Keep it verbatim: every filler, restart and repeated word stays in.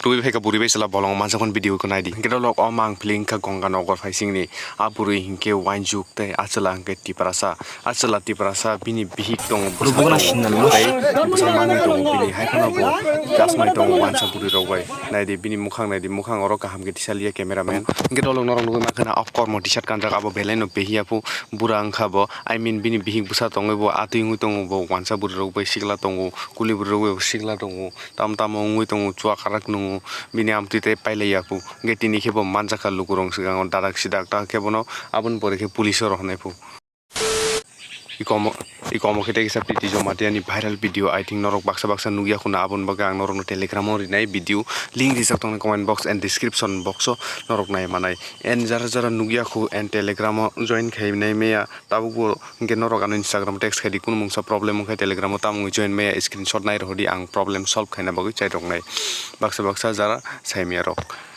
Twi phaikha bwrwi bai chwla bolong manjakmani video khe naidi. Hwnkhe dolok o mang phili wngkha Ganga Nagar phaisingni. A bwrwi hinkhe wanjuk tei a chwla hinkhe Tiprasa. A chwla Tiprasa bini bihik tongo, bwsa tongo, tei bwsa manwi tongo bini. Hai phano bo chasmai tongo wansa bwrwi rok bai. Naidi bini mukhang, naidi mukhang oro kaham khe tisaliya cameraman. Hwnkhe dolok norok nugwi mankha na off kormo t-shirt kanjak, abo belai no behiya phu bura wngkha bo. I mean bini bihik bwsa tongwi bo atwi wngwi tongo, bo wansa bwrwi rok bai sikla tongo, kuli bwrwi rok bai bo sikla tongo. Tam tamo wngwi tongo, chua karak nungo, bini amtwi tei pailaiya phu. Hwnkhe tini khe bo manjakha lukurok swkango dadak sidak, ta khe bono aboni pore khe police o rohornai phu. Ikomo, ikomo khe tei kisa Priti Jamatia ni viral video, I think norok baksa baksa nukya khuna, aboni bagwi ang norokno Telegram o rinai video link rijak tongnai comment box and description box o norok nai manai. And jara jara nukya khu and Telegram o join khainai maya, tabukbo hwnkhe norok ano Instagram text khaidi, kunu mungsa problem wngkha Telegram o tamungwi join maya, screenshot nai rohordi, ang problem solve khaina bagwi chairoknai. Baksa baksa jara saimaya rok.